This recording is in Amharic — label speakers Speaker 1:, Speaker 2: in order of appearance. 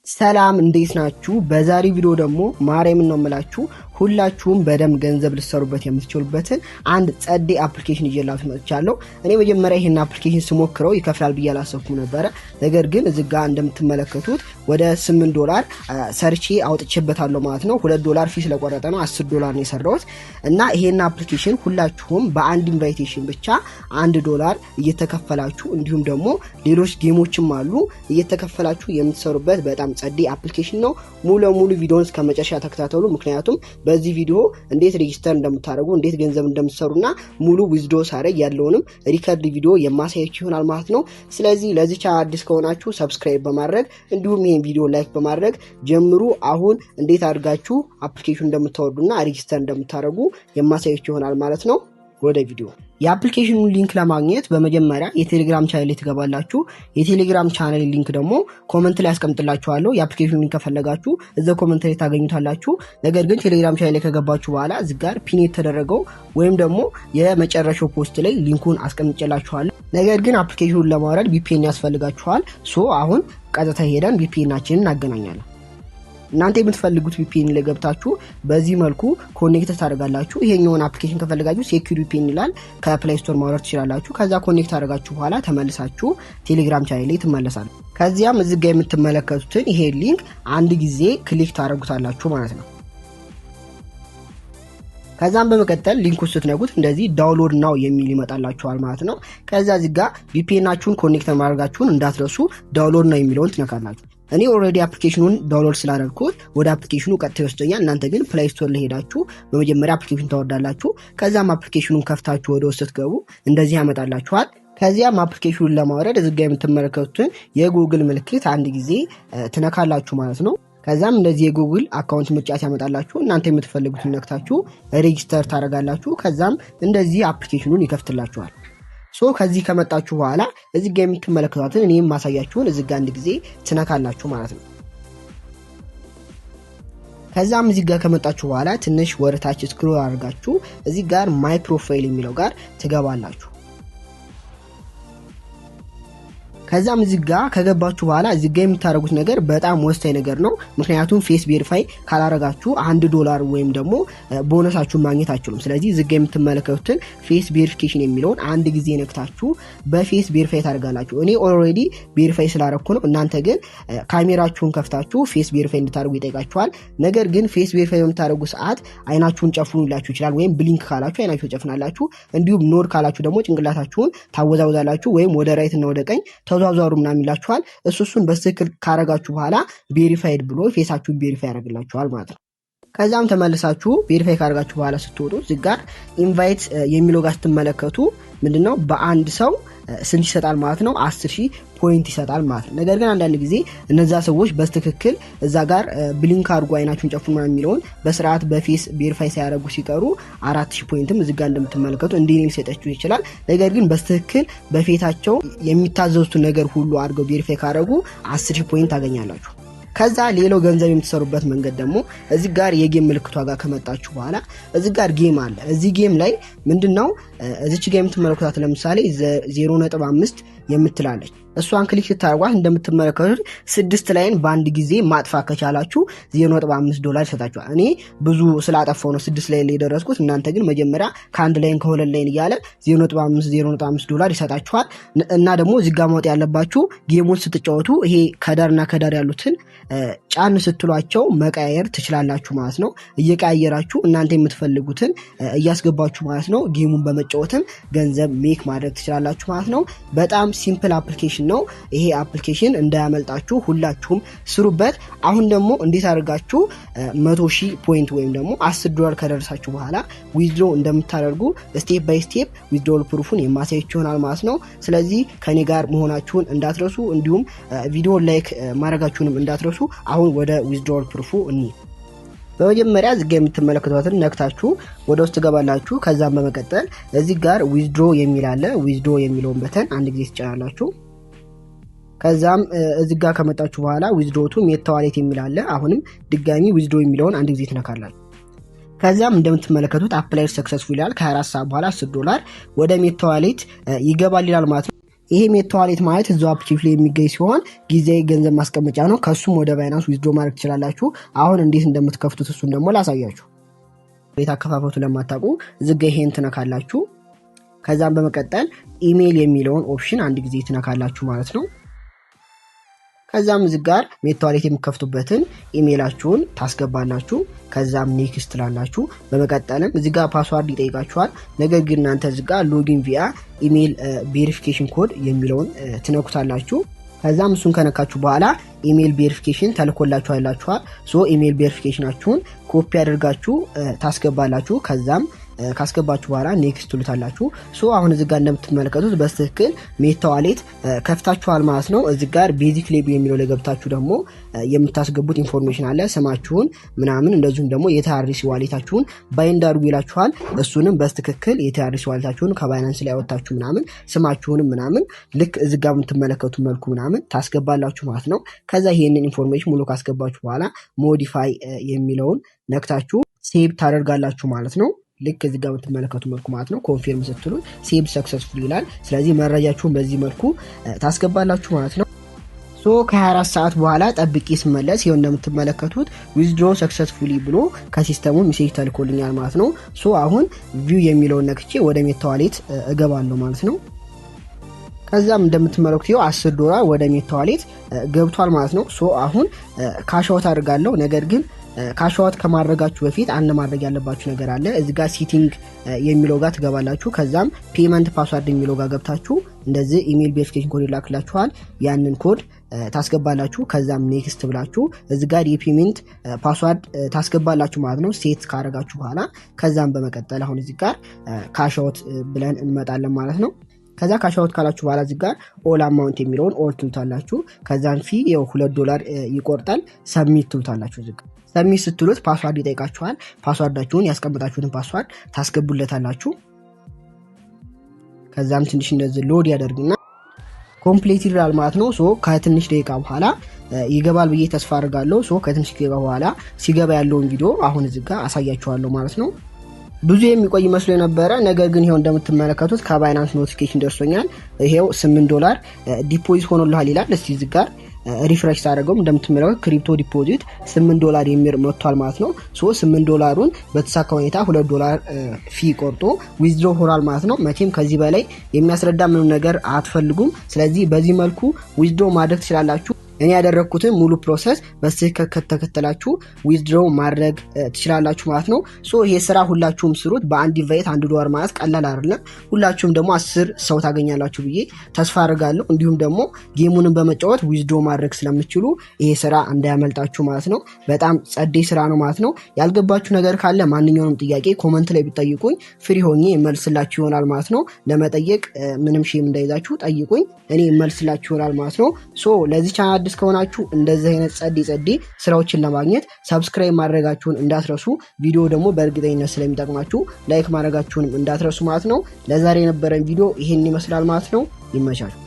Speaker 1: ሰላም፣ እንዴት ናችሁ? በዛሬ ቪዲዮ ደግሞ ማርያምን ነው የምላችሁ፣ ሁላችሁም በደንብ ገንዘብ ልትሰሩበት የምትችሉበትን አንድ ጸዴ application ይዤላችሁ መጥቻለሁ። እኔ መጀመሪያ ይህን application ስሞክረው ይከፍላል ብዬ አላሰብኩም ነበረ። ነገር ግን እዚህ ጋር እንደምትመለከቱት ወደ 8 ዶላር ሰርቼ አውጥቼበታለሁ ማለት ነው። 2 ዶላር fee ስለቆረጠ ነው 10 ዶላር ነው የሰራሁት። እና ይሄን application ሁላችሁም በአንድ invitation ብቻ 1 ዶላር እየተከፈላችሁ፣ እንዲሁም ደግሞ ሌሎች game ኦችም አሉ፣ እየተከፈላችሁ የምትሰሩበት በጣም ጸዴ application ነው። ሙሉ ለሙሉ ቪዲዮን እስከ መጨረሻ ተከታተሉ። ምክንያቱም በዚህ ቪዲዮ እንዴት register እንደምታደርጉ፣ እንዴት ገንዘብ እንደምትሰሩና ሙሉ withdraw ሳደርግ ያለውንም record ቪዲዮ የማሳያችሁ ይሆናል ማለት ነው። ስለዚህ ለዚህ ቻናል አዲስ ከሆናችሁ subscribe በማድረግ፣ እንዲሁም ይህን ቪዲዮ like በማድረግ ጀምሩ። አሁን እንዴት አድርጋችሁ application እንደምታወርዱና register እንደምታደርጉ የማሳያችሁ ይሆናል ማለት ነው። ወደ ቪዲዮ። የ application ኑን link ለማግኘት በመጀመሪያ የቴሌግራም ቻናል ላይ ትገባላችሁ። የቴሌግራም channel link ደግሞ comment ላይ አስቀምጥላችኋለሁ። የ application ኑ link ከፈለጋችሁ እዛ comment ላይ ታገኙታላችሁ። ነገር ግን ቴሌግራም ቻናል ላይ ከገባችሁ በኋላ እዚህ ጋር pin የተደረገው ወይም ደግሞ የመጨረሻው post ላይ link ኡን አስቀምጬላችኋለሁ። ነገር ግን application ኑን ለማውረድ VPN ያስፈልጋችኋል። So አሁን ቀጥታ ሄደን VPN ኣችንን እናገናኛለን። እናንተ የምትፈልጉት VPN ላይ ገብታችሁ በዚህ መልኩ connect ታደርጋላችሁ። ይሄኛውን application ከፈለጋችሁ Secure VPN ይላል፣ ከ Play Store ማውረድ ትችላላችሁ። ከዛ connect አደረጋችሁ በኋላ ተመልሳችሁ ቴሌግራም ቻናል ላይ ትመለሳላችሁ። ከዚያም እዚህ ጋር የምትመለከቱትን ይሄ link አንድ ጊዜ click ታደርጉታላችሁ ማለት ነው። ከዛም በመቀጠል link ኡ ስትነኩት እንደዚህ download now የሚል ይመጣላችኋል ማለት ነው። ከዛ እዚህ ጋር VPN ኣችሁን connect ማድረጋችሁን እንዳትረሱ፣ download now የሚለውን ትነካላችሁ። እኔ already application ኑን download ስላደረግኩት ወደ application ኑ ቀጥታ ይወስደኛል። እናንተ ግን Play Store ላይ ሄዳችሁ በመጀመሪያ application ታወርዳላችሁ። ከዛም application ኑን ከፍታችሁ ወደ ውስጥ ስትገቡ እንደዚህ ያመጣላችኋል። ከዚያም application ኑን ለማውረድ እዚህ ጋር የምትመለከቱትን የጉግል ምልክት አንድ ጊዜ ትነካላችሁ ማለት ነው። ከዛም እንደዚህ የጉግል account ምርጫ ሲያመጣላችሁ እናንተ የምትፈልጉትን ነክታችሁ register ታደርጋላችሁ። ከዛም እንደዚህ application ኑን ይከፍትላችኋል። So ከዚህ ከመጣችሁ በኋላ እዚህ ጋር የምትመለከቷትን እኔም ማሳያችሁን እዚህ ጋር አንድ ጊዜ ትነካላችሁ ማለት ነው። ከዛም እዚህ ጋር ከመጣችሁ በኋላ ትንሽ ወደታች scroll አድርጋችሁ እዚህ ጋር my profile የሚለው ጋር ትገባላችሁ። ከዛም እዚህ ጋር ከገባችሁ በኋላ እዚህ ጋር የምታደርጉት ነገር በጣም ወሳኝ ነገር ነው። ምክንያቱም face verify ካላረጋችሁ 1 ዶላር ወይም ደግሞ ቦነሳችሁን ማግኘት አትችሉም። ስለዚህ እዚህ ጋር የምትመለከቱትን face verification የሚለውን አንድ ጊዜ ነክታችሁ በ face verify ታደርጋላችሁ። እኔ already verify ስላረኩ ነው። እናንተ ግን ካሜራችሁን ከፍታችሁ face verify እንድታደርጉ ይጠይቃችኋል። ነገር ግን face verify በምታደርጉ ሰዓት አይናችሁን ጨፍኑ ሊላችሁ ይችላል። ወይም blink ካላችሁ አይናችሁን ጨፍናላችሁ። እንዲሁም nod ካላችሁ ደግሞ ጭንቅላታችሁን ታወዛውዛላችሁ ወይም ወደ right እና ወደ ቀኝ ተዟዟሩ ምናምን ይላችኋል። እሱን በትክክል ካረጋችሁ በኋላ verified ብሎ face ኣችሁን verify ያደርግላችኋል ማለት ነው። ከዛም ተመልሳችሁ verify ካደረጋችሁ በኋላ ስትወጡ እዚህ ጋር invite የሚለው ጋር ስትመለከቱ ምንድነው፣ በአንድ ሰው ስንት ይሰጣል ማለት ነው? 10,000 point ይሰጣል ማለት ነው። ነገር ግን አንዳንድ ጊዜ እነዛ ሰዎች በትክክል እዛ ጋር blink አድርጎ አይናችሁን ጨፍኑ የሚለውን በስርዓት በ face verify ሳያደርጉ ሲቀሩ 4000 point ም እዚህ ጋር እንደምትመለከቱ እንዲህ ሊሰጣችሁ ይችላል። ነገር ግን በትክክል በፊታቸው የሚታዘዙትን ነገር ሁሉ አድርገው verify ካደረጉ 10,000 point ታገኛላችሁ። ከዛ ሌላው ገንዘብ የምትሰሩበት መንገድ ደግሞ እዚህ ጋር የ game ምልክቷ ጋር ከመጣችሁ በኋላ እዚህ ጋር game አለ። እዚህ game ላይ ምንድነው፣ እዚች ጋር የምትመለከቷት ለምሳሌ 0.5 የምትላለች፣ እሷን click ስታደርጓት እንደምትመለከቱት ስድስት lion በአንድ ጊዜ ማጥፋት ከቻላችሁ 0.5 ዶላር ይሰጣችኋል። እኔ ብዙ ስላጠፋው ነው ስድስት lion ላይ የደረስኩት። እናንተ ግን መጀመሪያ ከአንድ lion፣ ከሁለት lion እያለ 0.5 0.5 ዶላር ይሰጣችኋል። እና ደግሞ እዚህ ጋር ማወቅ ያለባችሁ game ኡን ስትጫወቱ ይሄ ከዳርና ከዳር ያሉትን ጫን ስትሏቸው መቀያየር ትችላላችሁ ማለት ነው። እየቀያየራችሁ እናንተ የምትፈልጉትን እያስገባችሁ ማለት ነው። game ኡን በመጫወትም ገንዘብ make ማድረግ ትችላላችሁ ማለት ነው። በጣም simple application ነው። ይሄ application እንዳያመልጣችሁ፣ ሁላችሁም ስሩበት። አሁን ደግሞ እንዴት አድርጋችሁ 100,000 point ወይም ደግሞ 10 ዶላር ከደረሳችሁ በኋላ withdraw እንደምታደርጉ step by step withdrawal proof ኡን የማሳያችሁ ይሆናል ማለት ነው። ስለዚህ ከኔ ጋር መሆናችሁን እንዳትረሱ፣ እንዲሁም ቪዲዮ like ማድረጋችሁንም እንዳትረሱ። አሁን ወደ withdrawal proof ኡ እንሂድ። በመጀመሪያ እዚህ ጋር የምትመለከቷትን ነክታችሁ ወደ ውስጥ ትገባላችሁ። ከዛም በመቀጠል እዚህ ጋር withdraw የሚል አለ። Withdraw የሚለውን button አንድ ጊዜ ትጫናላችሁ። ከዛም እዚህ ጋር ከመጣችሁ በኋላ withdraw to Meta wallet የሚል አለ። አሁንም ድጋሚ withdraw የሚለውን አንድ ጊዜ ትነካላችሁ። ከዚያም እንደምትመለከቱት applied successful ይላል። ከ24 ሰዓት በኋላ 10 ዶላር ወደ Meta wallet ይገባል ይላል ማለት ነው። ይሄ Meta Wallet ማለት እዛው UPchief ላይ የሚገኝ ሲሆን ጊዜያዊ ገንዘብ ማስቀመጫ ነው። ከሱም ወደ Binance withdraw ማድረግ ትችላላችሁ። አሁን እንዴት እንደምትከፍቱት እሱን ደግሞ ላሳያችሁ። ቤት አከፋፈቱ ለማታውቁ እዚጋ ይሄን ትነካላችሁ። ከዛም በመቀጠል ኢሜይል የሚለውን option አንድ ጊዜ ትነካላችሁ ማለት ነው። ከዛም እዚህ ጋር Meta Wallet የምከፍቱበትን ኢሜይላችሁን ታስገባላችሁ። ከዛም next ትላላችሁ። በመቀጠልም እዚህ ጋር password ይጠይቃችኋል። ነገር ግን እናንተ እዚህ ጋር login via email verification code የሚለውን ትነኩታላችሁ። ከዛም እሱን ከነካችሁ በኋላ email verification ተልኮላችኋል ይላችኋል። So email verification ኣችሁን copy አድርጋችሁ ታስገባላችሁ። ከዛም ካስገባችሁ በኋላ next ትሉታላችሁ። So አሁን እዚህ ጋር እንደምትመለከቱት በትክክል Meta Wallet ከፍታችኋል ማለት ነው። እዚህ ጋር basic label የሚለው ላይ ገብታችሁ ደግሞ የምታስገቡት information አለ፣ ስማችሁን ምናምን፣ እንደዚሁም ደግሞ የ TRC wallet ኣችሁን bind አድርጉ ይላችኋል። እሱንም በትክክል የ TRC wallet ኣችሁን ከ Binance ላይ ያወጣችሁ ምናምን ስማችሁንም ምናምን ልክ እዚህ ጋር የምትመለከቱ መልኩ ምናምን ታስገባላችሁ ማለት ነው። ከዛ ይሄንን information ሙሉ ካስገባችሁ በኋላ modify የሚለውን ነክታችሁ save ታደርጋላችሁ ማለት ነው። ልክ እዚህ ጋር የምትመለከቱ መልኩ ማለት ነው። Confirm ስትሉ save successful ይላል። ስለዚህ መረጃችሁን በዚህ መልኩ ታስገባላችሁ ማለት ነው። So ከ24 ሰዓት በኋላ ጠብቄ ስመለስ ይኸው እንደምትመለከቱት withdraw successfully ብሎ ከ system ኡ message ተልኮልኛል ማለት ነው። So አሁን view የሚለውን ነክቼ ወደ Meta Wallet እገባለሁ ማለት ነው። ከዛም እንደምትመለከቱት ይኸው $10 ወደ Meta Wallet ገብቷል ማለት ነው። So አሁን cash out አድርጋለሁ። ነገር ግን cash out ከማድረጋችሁ በፊት አንድ ማድረግ ያለባችሁ ነገር አለ። እዚህ ጋር setting የሚለው ጋር ትገባላችሁ። ከዛም payment password የሚለው ጋር ገብታችሁ እንደዚህ email verification code ይላክላችኋል። ያንን ኮድ ታስገባላችሁ። ከዛም next ብላችሁ እዚህ ጋር የ payment password ታስገባላችሁ ማለት ነው። Set ካረጋችሁ በኋላ ከዛም በመቀጠል አሁን እዚህ ጋር cash out ብለን እንመጣለን ማለት ነው። ከዛ cash out ካላችሁ በኋላ እዚህ ጋር all amount የሚለውን all ትሉታላችሁ። ከዛም fee ያው $2 ይቆርጣል። Submit ትሉታላችሁ። እዚህ ጋር submit ስትሉት password ይጠይቃችኋል። Password ኣችሁን ያስቀምጣችሁትን password ታስገቡለታላችሁ። ከዛም ትንሽ እንደዚህ load ያደርግና complete ይላል ማለት ነው። So ከትንሽ ደቂቃ በኋላ ይገባል ብዬ ተስፋ አድርጋለሁ። So ከትንሽ ደቂቃ በኋላ ሲገባ ያለውን ቪዲዮ አሁን እዚህ ጋር አሳያችኋለሁ ማለት ነው። ብዙ የሚቆይ መስሎ የነበረ ነገር ግን ይሄው እንደምትመለከቱት ከ Binance notification ደርሶኛል። ይሄው $8 deposit ሆኖልሃል ይላል። እስቲ እዚህ ጋር refresh ሳደርገውም እንደምትመለከቱት crypto deposit $8 የሚል መጥቷል ማለት ነው። So $8ሩን በተሳካ ሁኔታ $2 fee ቆርጦ withdraw ሆኗል ማለት ነው። መቼም ከዚህ በላይ የሚያስረዳ ምንም ነገር አትፈልጉም። ስለዚህ በዚህ መልኩ withdraw ማድረግ ትችላላችሁ። እኔ ያደረግኩትን ሙሉ process በትክክል ከተከተላችሁ withdraw ማድረግ ትችላላችሁ ማለት ነው። So ይሄ ስራ ሁላችሁም ስሩት። በአንድ invite $1 ማለት ቀላል አይደለም። ሁላችሁም ደግሞ 10 ሰው ታገኛላችሁ ብዬ ተስፋ አድርጋለሁ። እንዲሁም ደግሞ game ኡንም በመጫወት withdraw ማድረግ ስለምትችሉ ይሄ ስራ እንዳያመልጣችሁ ማለት ነው። በጣም ጸዴ ስራ ነው ማለት ነው። ያልገባችሁ ነገር ካለ ማንኛውንም ጥያቄ comment ላይ ብትጠይቁኝ free ሆኜ የመልስላችሁ ይሆናል ማለት ነው። ለመጠየቅ ምንም shame እንዳይዛችሁ ጠይቁኝ፣ እኔ የመልስላችሁ ይሆናል ማለት ነው። So ለዚህ ቻናል አዲስ ከሆናችሁ እንደዚህ አይነት ጸዴ ጸዴ ስራዎችን ለማግኘት subscribe ማድረጋችሁን እንዳትረሱ። ቪዲዮ ደግሞ በእርግጠኝነት ስለሚጠቅማችሁ like ማድረጋችሁንም እንዳትረሱ ማለት ነው። ለዛሬ የነበረን ቪዲዮ ይሄን ይመስላል ማለት ነው። ይመቻችሁ።